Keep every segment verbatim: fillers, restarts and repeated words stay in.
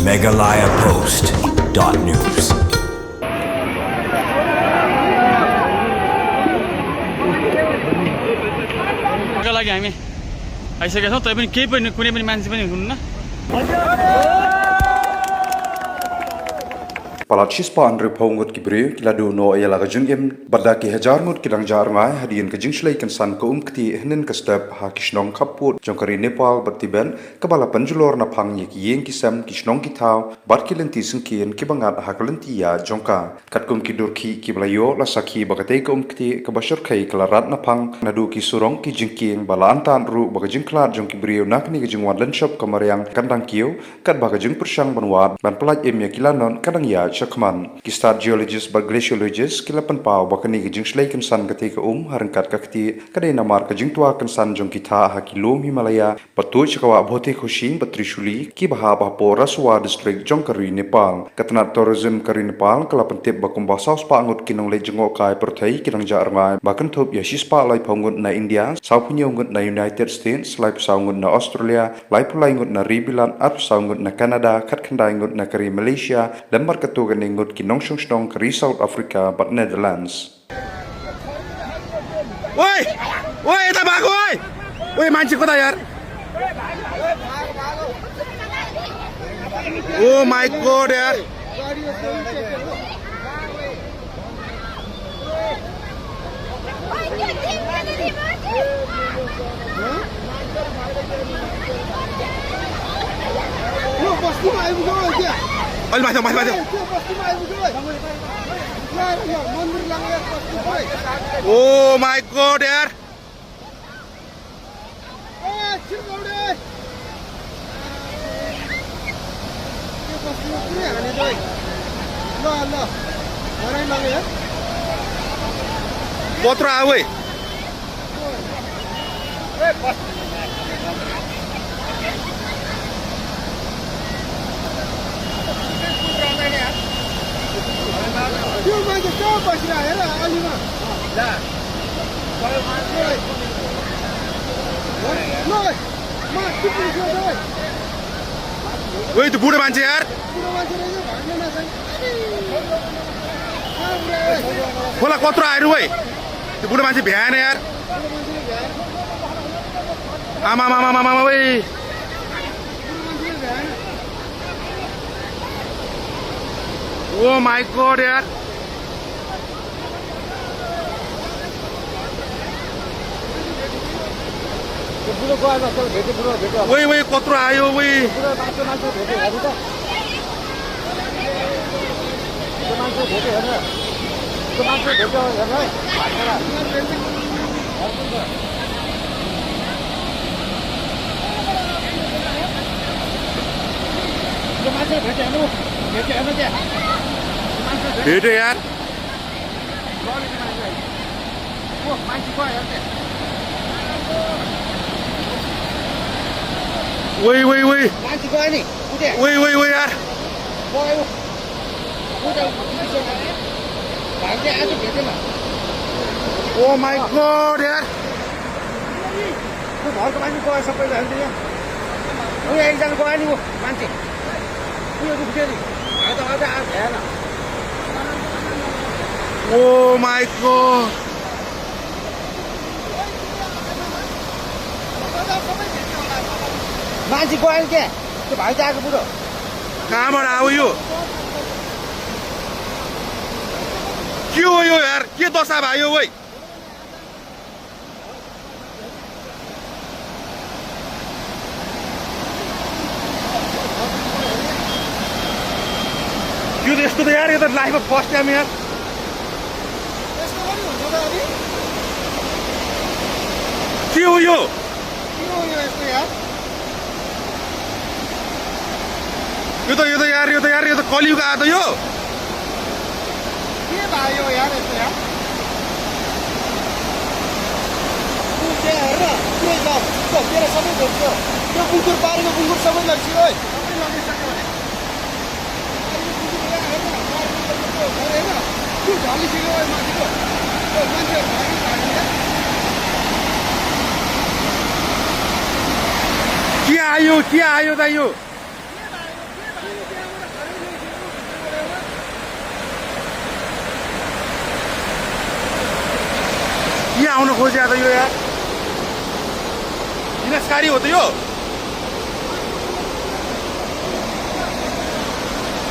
Meghalaya Post dot news. Palat shispah hynriewphew ngut ki briew ki la duh noh ïa la ka jingim bad da ki hajar ngut ki dang jah rngai hadien ka jingshlei kynsan ka um ktieh hynnin ka step ha ki shnong khappud jong ka ri Nepal bad Tibet, kaba la pynjulor naphang ïa ki ïing ki sem, ki shnong ki thaw bad ki lynti syngkien kiba ngat ha ka lynti ïaid jong ka. Katkum ki dur khih kiba la ïoh, la sakhi ba katei ka um ktieh kaba shyrkhei ka la rat naphang naduh ki surok, ki jingkieng ba la antad ruh ba ka jingkhlad jong ki briew na kane ka jingwan lynshop ka mariang kan dang kiew, katba ka jingpyrshang ban wad ban pyllait im ïa ki lanot ka dang ïaid shakhmat. Ki stad geologist bad glaciologist ki la pynpaw ba kane ka jingshlei kynsan katei ka um ha ryngkat ka ktieh ka dei namar ka jingtwa kynsan jong ki thah ha ki lum Himalaya, bad tuid sha ka wah Bhote Khushi bad Trishuli kiba hap hapoh Rasuwa District jong ka ri Nepal. Ka tnat tourism ka ri Nepal ka la pyntip ba kumba saw spah ngut ki nongleit jngohkai pyrthei ki dang jah rngai, ba kynthup ïa shispah laiphew ngut na India, sawphew hynñiew ngut na United States, laiphew saw ngut na Australia, laiphew lai ngut na ri Bilat, arphew saw ngut na Canada, khatkhyndai ngut na ka ri Malaysia, lem bad katto katne ngut ki nongshong shnong ka ri South Africa bad Netherlands. Oi! Oi, এটা ভাগো, oi! Oi, মানছি কোথায় यार? Oh my God यार! Oi, माथि, माथि, माथि। Oh my God यार। Kotra away. Wei, tu bure manche yaar. Bola kotra airu wei. Tu bure manche bhyan yaar. Ama, ama, ama, ama, ama, wei. Oh my God यार। Wei, wei, kotra ayo, wei. Bhede yaar. Wei, wei, wei. Wei, wei, wei yaar. Oh my God यार। Oh my God। Manchi ko ain ke? Ke bhai ja ke puro. Kamar ayo. Kyu ayo yaar? Kyu dosa ba ayo wei? Kyu de isko to yaar, ye to life mein first time yaar. Kyu ayo? Kyu ayo isko yaar? Yo to, yo to yaar, yo to yaar, yo to Kali Yug aa to yo. Ye bhai yo yaar, aisa yaar. Tu kya hai na? Pure jao. To, tere samajh lagto. Ye bunkur paar mein bunkur samajh lagto hai. Kya ayo, kya ayo, tayo? आउन खोज्यो त यो यार। किन सारी हो त यो?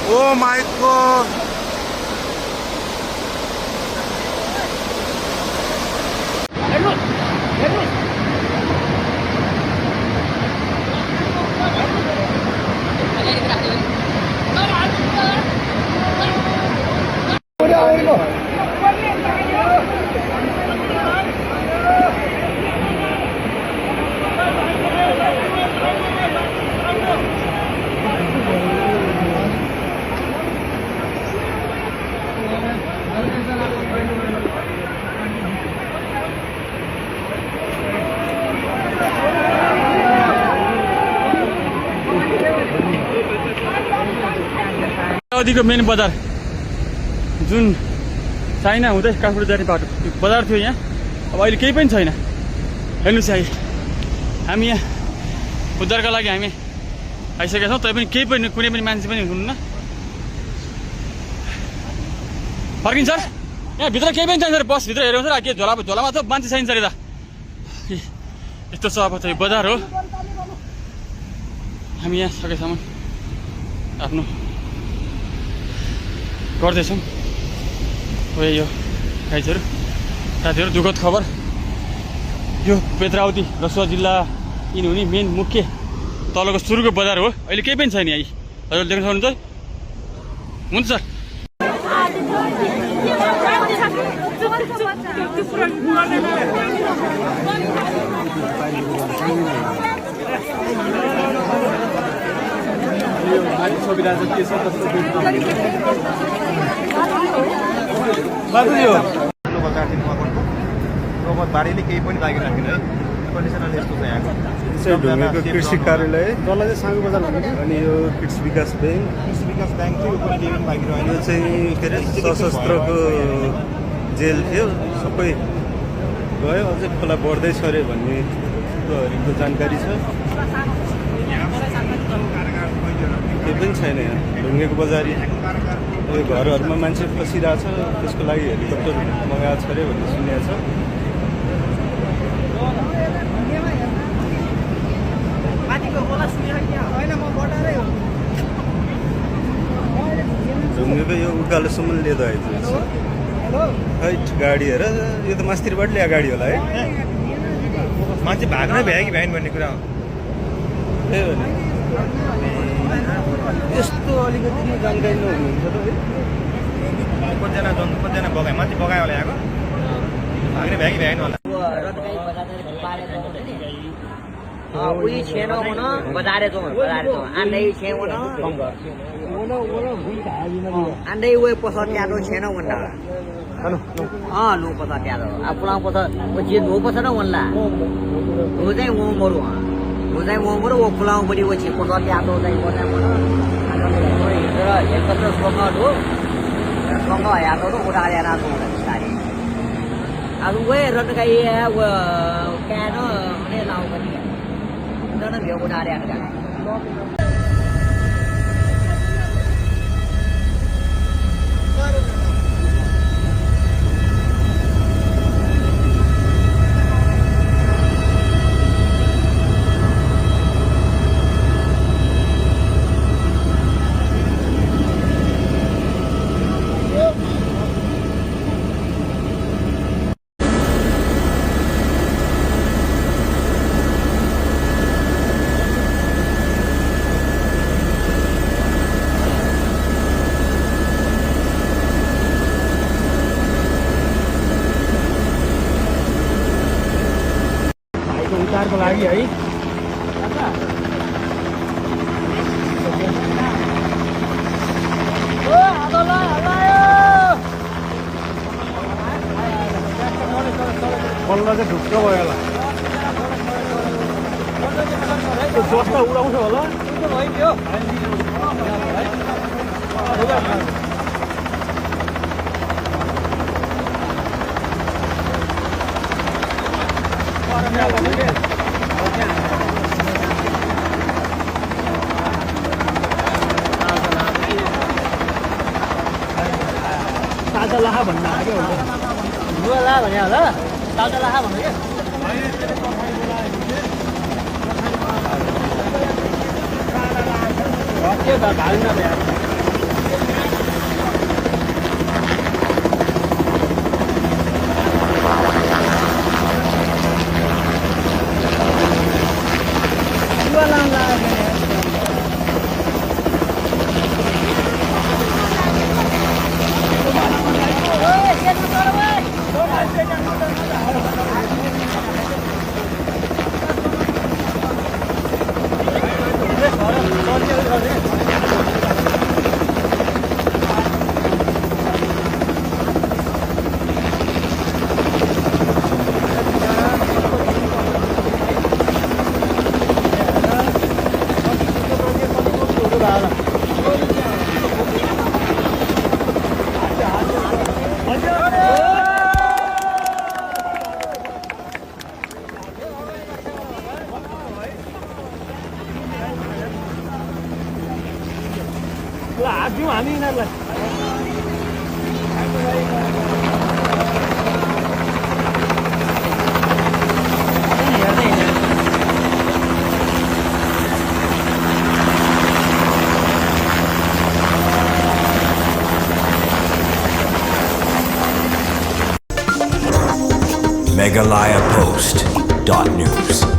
Oh my God। अवधिको मेन बजार, जुन चाइना हुँदै काठमाडौँ जाने बाटो, त्यो बजार थियो यहाँ। अब अहिले केही पनि छैन। हेर्नुहोस् है, हामी यहाँ उद्धारका लागि हामी आइसकेका छौँ, तै पनि केही पनि, कुनै पनि मान्छे पनि हुनुहुन्न। फर्किन्छ सर, यहाँ भित्र केही पनि छैन सर, बसभित्र हेर्नु सर, के झोला, झोलामा त मान्छे छैन सर यता। यस्तो छ अब त यो बजार हो। हामी यहाँ सकेसम्म आफ्नो गर्दैछौँ। हो यो गाइजहरू, साथीहरू, दुःखद खबर। यो पेद्रावती रसुवा जिल्ला इन हुने मेन मुख्य तलको सुरुको बजार हो। अहिले केही पनि छैन यहाँ। हजुर देख्न सक्नुहुन्छ? हुन्छ सर। बारीले केही पनि लागिराखेको छैन है। कन्डिसन अलि यस्तो छ यहाँको। चाहिँ ढुङ्गेको कृषि कार्यालय अनि यो कृषि विकास ब्याङ्क। कृषि विकास ब्याङ्क चाहिँ यो पनि केही पनि लागिरहेको छैन। यो चाहिँ के अरे, सशस्त्रको जेल थियो, सबै गयो। अझै खोला बढ्दैछ अरे भन्ने प्रहरीको जानकारी छ। केही पनि छैन यहाँ, ढुङ्गेको बजारी। यो घरहरूमा मान्छे फसिरहेछ, त्यसको लागि हेलिकप्टर मगाएको छ अरे भन्ने सुनेको छ। ढुङ्गेको यो उकालोसम्म लिएर आइपुगेको छ। खै, गाडी हेर, यो त मास्तिरबाट ल्याएको गाडी होला है। मान्छे भाग्न भ्यायो कि भ्याएन भन्ने कुरा हो। त्यही हो नि। यस्तो अलिकति नै जानकारी नहुनुहुन्छ त है। कतिजना जन, कतिजना बगाए, मान्छे बगायो होला यहाँको। भाग्ने भ्यायो कि भ्याएन होला। अ, उही छेनो हुन बजारे जाउँ, बजारे जाउँ। आन्दै छे हुन। अँ, आन्दै उही पसर त्यादो छेनो हुन। अँ, नु पसर त्यादो। आ, पुलाउ पसर, ओ जे नु पसर न हुनला। नु चाहिँ वो मरु, अँ। नु चाहिँ वो मरु, वो पुलाउ बढी वो छे पसर त्यादो चाहिँ वो चाहिँ वो। तर हेलिकप्टर सोंग दो। सोंग यादो तो उडाले ना तो उडाले। अब वे रन का ये है, वो क्या है ना, उन्हें लाओ करिए। उन्होंने भी उड़ा रहे हैं। भाइको उद्धारको लागि है। बल्ल चाहिँ ढुक्क भयो होला। त्यो जस्ता उडाउँछ होला। ताजा लाखा भन्दा आगे हुन्छ। नुवा ला भन्यो होला। Meghalaya Post dot news.